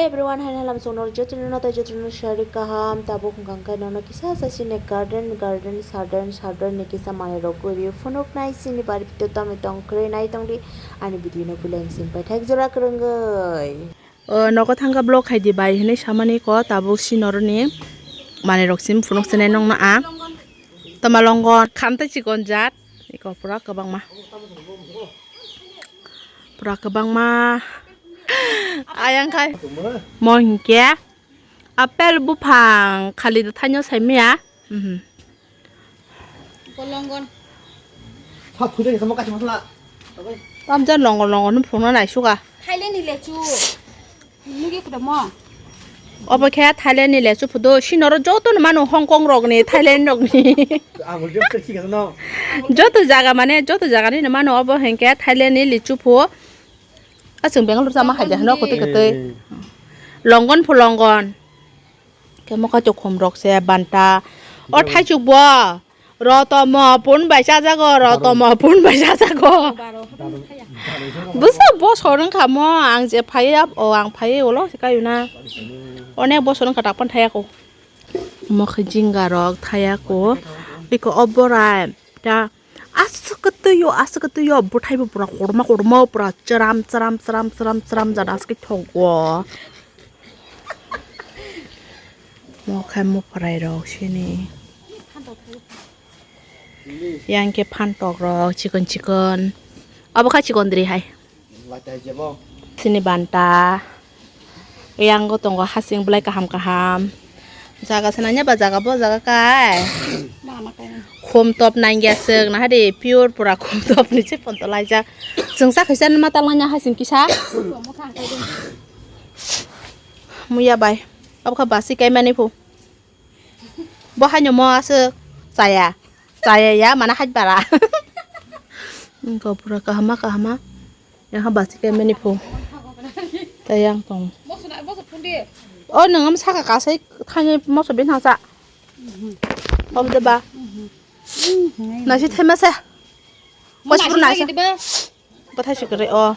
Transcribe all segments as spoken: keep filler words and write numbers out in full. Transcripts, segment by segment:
Everyone, hai halam song nor jotono natai jotono sari kaham. Tabuk hwnkha hwnkhe nono kisa sa sini garden, garden, southern, southern ni kisa manwi rok guri phunuk nai sini bari pito tamni tong kwrwi nai tong di ani video no belai sing paithak jora kwrwngwi. O nogo thangkha vlog khai di bai hinwi samani ko tabuk si noroni manwi rok sim phunuk sinai nongna a tama longon khamtai chikon jat iko pura kwbangma. Pura kwbangma. Ayang khai. Mo hinkhe apple buphang khali do thaino saimaya. Mhm. Kolongon. Sa phude sama kasi masala. Tamjan longon longon phunukna naisuka. Thailand ni lechu. Nugi kuda mo. Obo khe Thailand ni lechu phudo, sinoro joto no mano Hong Kong rok ni, Thailand rok ni. Ang bo joto si gano. Joto jaga mane, joto jaga ni no mano obo hinkhe Thailand ni lichu phu. Aswng Bangalore sama hai jahano kotoi kotoi. Eh. Longon phu longon. Khe mo kaichuk khum rok se banta. O thaichuk bo. Rotomo pun bai chajago, rotomo pun bai chajago. Bwsa bosor wngkha mo, ang je phai o ang phai ulo se kaiyuna. Onek bosor wngkha tak pan thaya ko. Mo khe jinga rok thaya ko. Biko o borai ta aswk twiyo, aswk twiyo, bwthai bo pura kotorma kotorma pura chwram chwram chwram chwram chwram jada aswk thogo. Mo khe mo pharai rok sini. Yang khe phantok rok chikon chikon. Abo kha chikon dri hai. Sini banta. Yang go tongo hasing belai kaham kaham. Jaga sananya ba jaga bo jaga kai. Khum top nangya sek na hadi pure pura khum top ni se ponto laijak. Chwngsa khaisa ma talangya hasing kisa. Muya bai. Abo kha basi kai mani phu. Bo haino mo aswk chaya. Chaya ya mana haj bara. Wngkha pura kahama kahama. Yang ha basi kai mani phu. Tei yang tong. O nang am saka kasai thani moso bin hasa. Om de ba. Nasi thema sa. Bos pura nasi. Bathai se kwrwi o.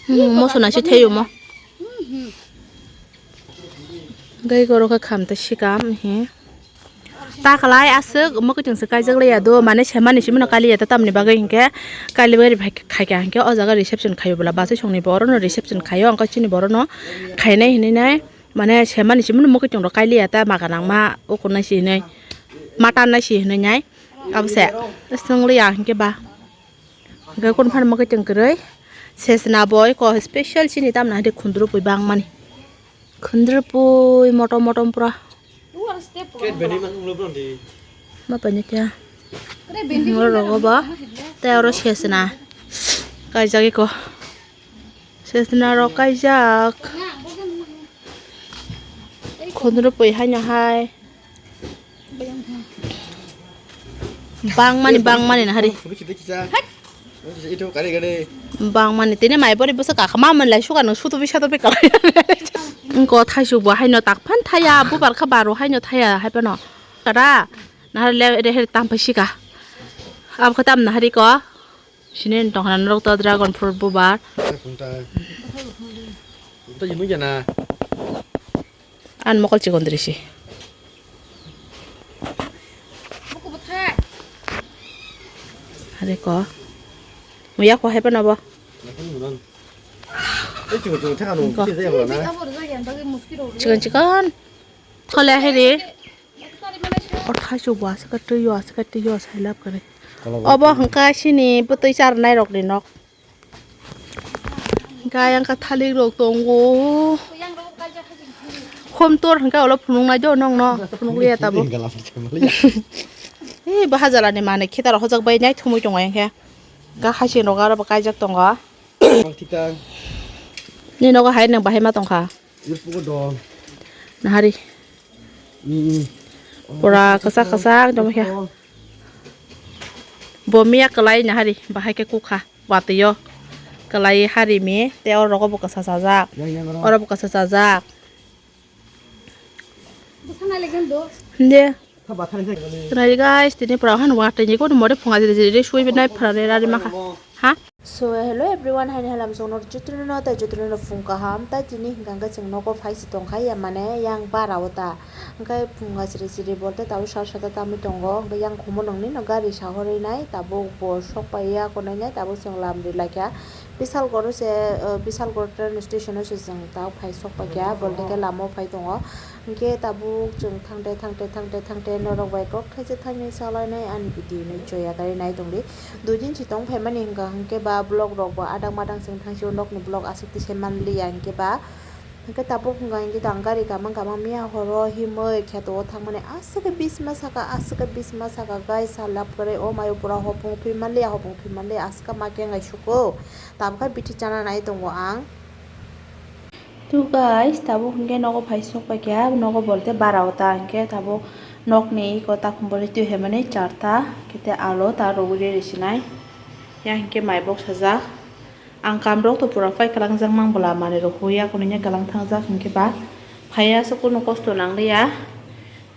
Hmm, moso nasi theyo mo. Gai goro khe kham tei sikam he. Ta kalai aswk mwkhwtwng se kaijak laiya do, mane semani simi no kailiya ta tamni bagwi hinkhe kaili bagwi khai kha hinkhe o jaga reception khaio bwla bachai songni bo orono reception khaio, hwnkhe chini bo orono khainai hinwi nai mane semani simi no mwkhwtwng rok kailiya ta maga nangma ukunai si hinwi mata nai si hinwi nai abose swng liya hinkhe ba. Hwnkhe kunu phano mwkhwtwng kwrwi sesna bo eko special chini tamna hwnkhe khundru pui bangmani. Khundru pui motom motom pura. Ma paini kya? Oro rogo bo tei oro sesna kaijak eko. Sesna rok kaijak. Khundru pui haino hai. Bangmani, bangmani na hari. Bangmani tini mai bori bwsa kakha ma manlai suka nang sutu bisa to bekalai. Engko thaisu bo haino tak phan thaya, bubar kha baro haino thaya hai pano. Kada na hari le re her tam phai sika. Ab kha tam na hari ko. Sini tongkhana norok to dragon fruit bubar. Ang mokol chikon diri si. Are ko. Muya ko hepe nobo. Chikon chikon. Thole hiri. O thaichuk bo aswk twiyo, aswk twiyo, sailab kwrwi. Obo hwnkha sini bwtwi charwnairokni nok. Hwnkha yang kha thalik rok tongo. Hom tor hwnkha ulo phunuknai do nokno, phunukliya tabuk. Ee, bo hajalani manwi khe taro hojak bai nai thumui tongo yang khe. Hwnkha haisingrok aro bo kaijak tongo. Nini nogo hai nwng bahai ma tongkha. Nahari. Pura kwchak kwchak tongkha. Bo miya kwlai nahari bahai khe kukha watwi o kwlai hari mi tei oro rogo bo kwsa chajak. Oro bo kwsa chajak. Hinde. Nai guys, tini pura han watwi ni kono more phunga jiri jiri sui binai pura rari makha. Ha? So, hello everyone, haini halam songno jotono tei jotono phung kaham. Tai tini hingka hingke chwng nogo phai si tongkha ya, mane yang bara o ta. Hingke phung asri sri bolte tabuk sar sata tamui tongo. Hingke yang khumo nongni no gari sahorwi nai, tabuk bo sok pai ya konai nai, tabuk chwng lam ri laikha. Bisalgoro se, eh, Bisalgoro train station o se chwng tabuk phai sok pai kha, bolte khe lama o phai tongo. Hingke tabuk chwng thangte thangte thangte thangte norok bai kok thaisa thainwi salainai ani video no choya kari nai tongdi. Dui din si tong phaimani hingka hingke ba vlog rok bo adang madang chwng thangsio, nokni vlog aswk tise manliya hingke ba. Hingke tabuk hingka hingke tang gari kamang kamang miya horo himwi kheto o thangmani aswk khe bisma saka, aswk khe bisma saka guys, salap kwrwi o mayo pura hopung thwi manliya, hopung thwi manliya aswk khe ma kengai suko. Tabuk khe bithi chana nai tongo ang. To guys, tabuk hingke nogo phai sok pai kha, nogo bolte bara o ta hingke tabuk nokni iko takhum bole twi hai mani charta, kete alo ta rogwi rwi sinai. Ya hingke mai bok sajak. Ang kam rok to pura pai kalangjak mang bwla manwi rok huya kunu ya kalang thangjak hingke ba phaiya se kunu kosto nang liya.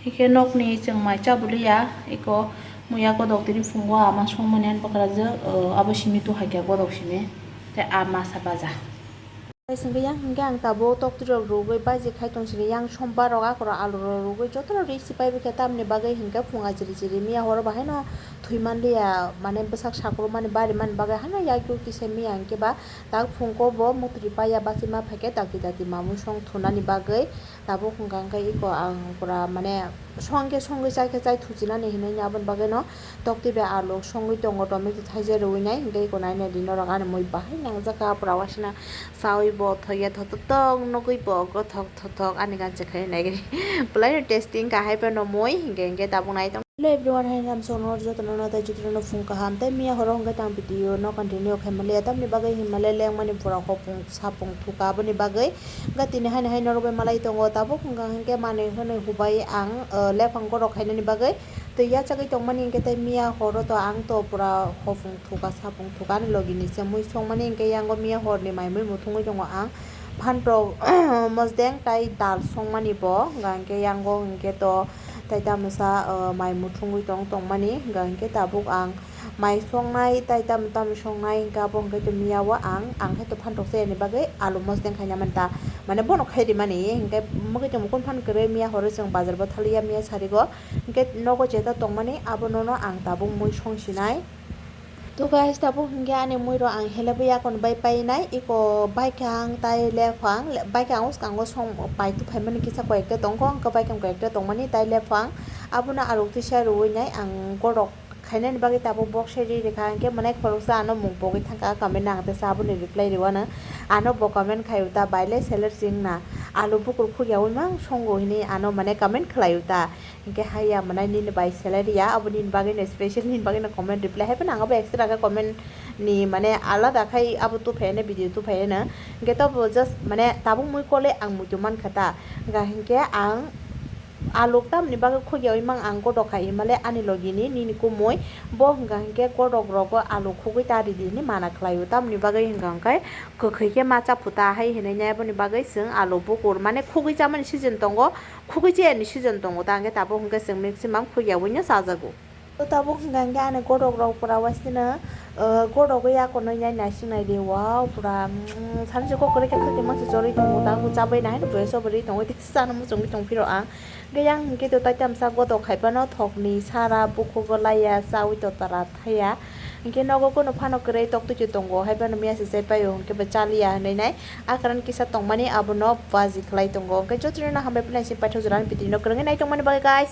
Hingke nokni chwng mai cha bwliya, eko muya godok tini phungo ama songmani ani bwkrajwk, o, abo simi tu haikhe godok simi, tei ama sa baja. Tei sengke yang hingke ang tabuk toktwi rok rugwi baji khai tong sini, yang sombar rok akorok alu rok rugwi jotono ri si pai bwkha, tamni bagwi hingke phunga chiri chiri miya horo bahaino thwi manliya, mane bwsak sakrumani barimani bagwi haino yakyu kisa miya hingke ba tak phungko bo mutri paiya bachima phaikhe dakti dakti mamung song thunani bagwi. Tabuk hwnkha hwnkhe iko ang pura mane songkhe songwi chaikhe chai thuchinani hinwi aboni bagwino tokti bai aluk songwi tongo, tomato thaisa rwui nai, hwnkhe iko nai nai di norok ani mui bahai nangjakha pura wasina chaui bo thoya thotok tok nugui bo gothok thothok ani ganchi khai nai gini bwlaino tasting kahai phano mui hwnkhe hwnkhe tabuk nai tong. Hello everyone, hai nam sono jotono no tai jotono phung kaham tei miya horo hwnkhe tang video no continue khai manliya, tamni bagwi hinmale lengmani pura hopung sapung thuka aboni bagwi. Hwnkhe tini haino hai norok bai malai tongo, tabuk hwnkha hwnkhe manwi hwnwi hubai ang, uh, lephang gorok khainani bagwi. Twi yachagwi tongmani hwnkhe tei miya horo to ang to pura hopung thuka, sapung thuka ani logi ni se mui songmani hwnkhe yango miya horni mai mui muthungwi tongo ang. Phantok mosdeng tai dal songmani bo, hwnkha hwnkhe yango hwnkhe to tai tamsa, uh, mai muthungwi tong tongmani, hwnkha hwnkhe tabuk ang mai songnai, tai tamo tamo songnai, hingke abo hingke to miya o ang, ang khe to phan rok chayani bagwi alu mosdeng khaina manta, mane bono khai rimani, hingke mwkhwtwng mukhun phan kwrwi miya horo chwng bazar bo thaliya miya sarigo, hingke nogo jeta tongmani abono no ang tabuk mui song sinai. To guys, tabuk hingke ani mui rok ang helebwi yakon bai painai, iko baikha ang tai lephang, baikha ang uskango song pai tu phaimani kisa koi ekta tongkho, hingke baikha koi ekta tongmani tai lephang, abono alok tisa rwui nai ang gorok. Khainani bagwi tabuk bok se ri rikha, hwnkhe mwnai khoroksa ano mung pogwi thangkha, comment no ang tesa aboni reply rwano. Ano bo comment khaio ta, baile seller chwngna alu bukur khukya wi mang songo hwnwi ano mane comment khlaio ta. Hwnkhe haiya mwnai nini bai seller ya, abo nini bagwino special nini bagwino comment reply hai phano ang abo extra khe comment ni mane alada khai abo tuphai ano video tuphai ano. Hwnkhe tobo just mane tabuk mui kole ang muitu mankha ta. Hwnkha hwnkhe ang Aluk tamni bagwi khukya wi mang ang godo khai himale ani logi ni nini kumui bo hwnkha hwnkhe godok rogo aluk khugwi ta ridi hinwi mana khlaio, tamni bagwi hwnkha hwnkhe kwkhwi khe ma cha phuta hai hinwi nai, aboni bagwi chwng aluk bukur mane khugwi chamani season tongo, khugwi chayani season tongo ta, hwnkhe tabuk hwnkhe chwng maximum khukya wino chajago. To tabuk hwnkha hwnkhe ani godok rok pura waisino, uh, godok ya kono ya naising nai di, wow, pura, mm, sanse kok kwrwi khe khwtwmang se chorwi tongo, tabuk chabai nai haino boyes o bwrwi tongwi tei chana muchungwi tongphiro ang. Hwnkhe yang hwnkhe to tai tamsa godok khai phano thokni sara bukhugo laiya chawi to tara thaiya. Hwnkhe nogo kono phano kwrwi toktwi se tongo, hai phano miya se chai paio, hwnkhe bo chaliya hinwi nai. A karan kisa tongmani abono baji khlai tongo. Hwnkhe jotono hambai phailai se paithak jora ni video no kwrwngwi nai tongmani bagwi guys.